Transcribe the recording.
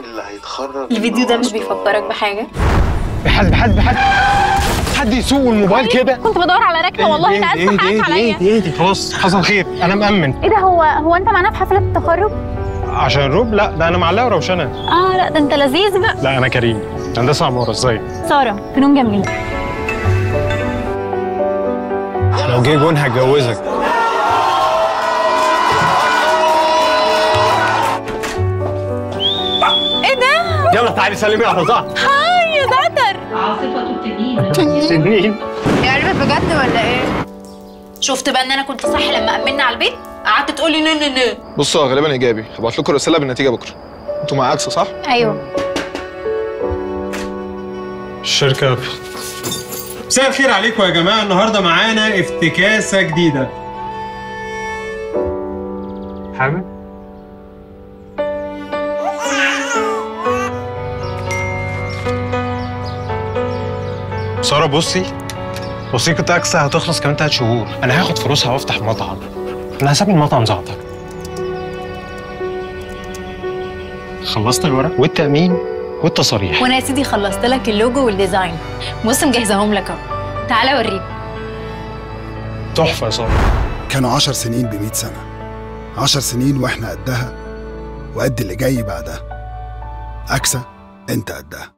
اللي هيتخرج؟ الفيديو ده مش بيفكرك بحاجة؟ حد حد حد حد يسوق الموبايل كده. كنت بدور على ركنه والله، انا اسفه، حقك عليا. ايه خلاص حصل خير، انا مأمن. ايه ده، هو انت معانا في حفلة التخرج؟ عشان الروب؟ لا ده انا معلقه روشنه. اه لا ده انت لذيذ بقى. لا انا كريم، هندسة عمارة. ازاي؟ ساره، فنون جميلة. لو جه جون هتجوزك. ايه ده؟ يلا تعالي سلمي على بعض. hi يا زعتر. عاصفة التنين. تنين يا قلبي بجد ولا ايه؟ شفت بقى ان انا كنت صح لما امنا على البيت؟ قعدت تقولي no no no. بصوا غالبا ايجابي، هبعت لكم رسالة بالنتيجة بكره. انتوا مع عكس صح؟ ايوه. الشركة. مساء الخير عليكم يا جماعة، النهارده معانا افتكاسه جديدة. حامد؟ ساره بصي، وثيقة أكسا هتخلص كمان 3 شهور، أنا هاخد فلوسها وأفتح مطعم. أنا هسمي المطعم زعتر. خلصت الورق والتأمين والتصاريح. وأنا يا سيدي خلصت لك ال logo وال design. بص مجهزاهم لك أهو، تعالى أوريك. تحفة يا سارة. كانوا 10 سنين ب100 سنة. 10 سنين وإحنا قدها وقد اللي جاي بعدها. أكسا أنت قدها.